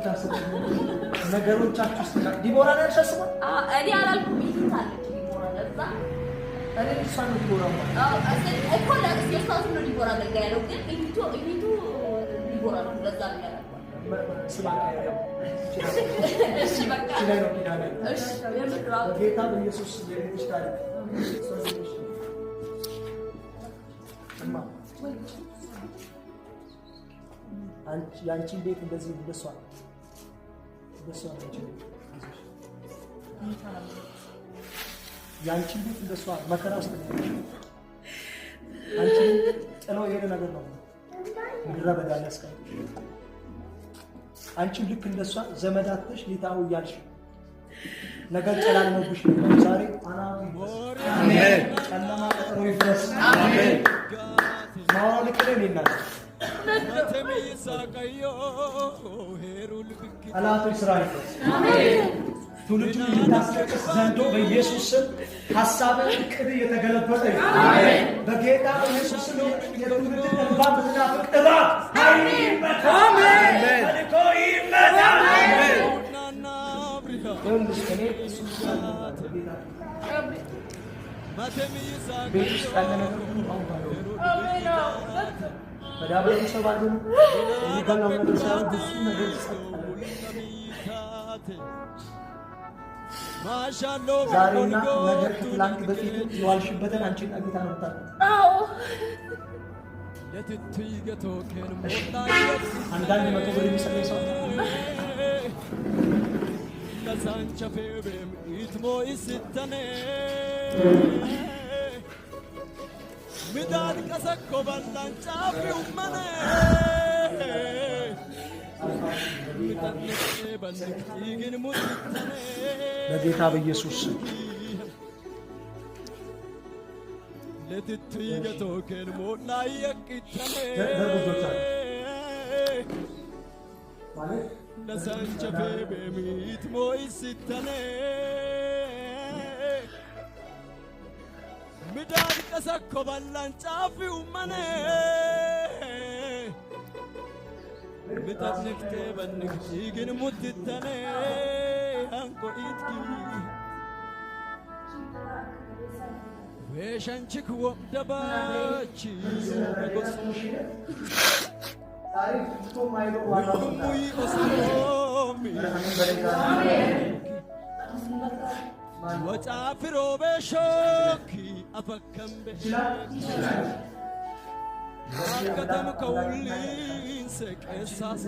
የምታስቡ ነገሮቻችሁ ውስጥ ዲቦራ ነው ያልሻት ስሟ? እኔ አላልኩም። ይሂት አለች ዲቦራ ለዛ እኔ እሷ ነው ዲቦራ ማለት። አዎ እኮ የእሷ ስም ነው ዲቦራ ገጋ ያለው፣ ግን ይሂቱ ይሂቱ ዲቦራ ነው። ለዛ ነው ያልኳት። ስም አቀያየሩ። እሺ በቃ። እቺ ላይ ነው ኪዳን ያለው። እሺ የምር አዎ። በጌታ በኢየሱስ የቤትሽ ታሪክ እማ አንቺ የአንቺን ቤት እንደዚህ እንደሷ ነው። አንቺን ቤት ይዘሽ የአንቺን ቤት እንደሷ መከራ ውስጥ ነው ያለሽው። አንቺን ጥሎ የሄደ ነገር ነው ምድረ በዳ ላይ ያስቀምጥሽ። አንቺም ልክ እንደሷ ዘመድ አጥተሽ ጌታ ሆይ እያልሽ ነገር ጨላልሞብሽ ነው። ዛሬ አናቱ ይፍረስ፣ ጨለማ ቀጠሮ ይፍረስ። ማወራው ልክ ነኝ እኔ እናት? ጠላቶች ስራ ይፍረስ። ትውልዱን የምታስለቅስ ዘንዶ በኢየሱስ ስም ሀሳብ እቅድ እየተገለበጠ ይሁን። በጌታ በኢየሱስ ስም የትውልድን እንባ የምትናፍቅ እባብ ኃይል ይመታ፣ ተልእኮ ይመታ። ይኸውልሽ እኔ እሱ በጌታ ቤት ውስጥ ያለ ነገር ሁሉ አሁን ባዶ ነው። መዳበሪያው ሰው ባዶ ነው። የሚበላው ነገር ሳይሆን ብዙ ነገር ጸጥ አለ። ዛሬና ነገር ከትላንት በፊት የዋልሽበትን አንቺና ጌታ ነው የምታውቁት። አዎ። እሺ፣ አንዳንድ 100 ብር የሚሰጠኝ ሰው አለ? Midaan qasakko bal'aan caafii uummanee mixannee bal'iftiigin mutittanee በጌታ በኢየሱስ ስም። letittiiga tookeen moodhaa yaqqittanee ማለት lasancha feebeemiit moo'issittanee midhaan qasakko bal'aan caafii uummanee mixanniktee banniktiigin muttittanee hanko iitki weeshanchik womdabachi yoomegos ዛሬ ፍቶ ማይለው ዋና ውሙይ osoomi ወጫፊሮቤ shookki afakkambe akkatam kawulliinse qeessaasa.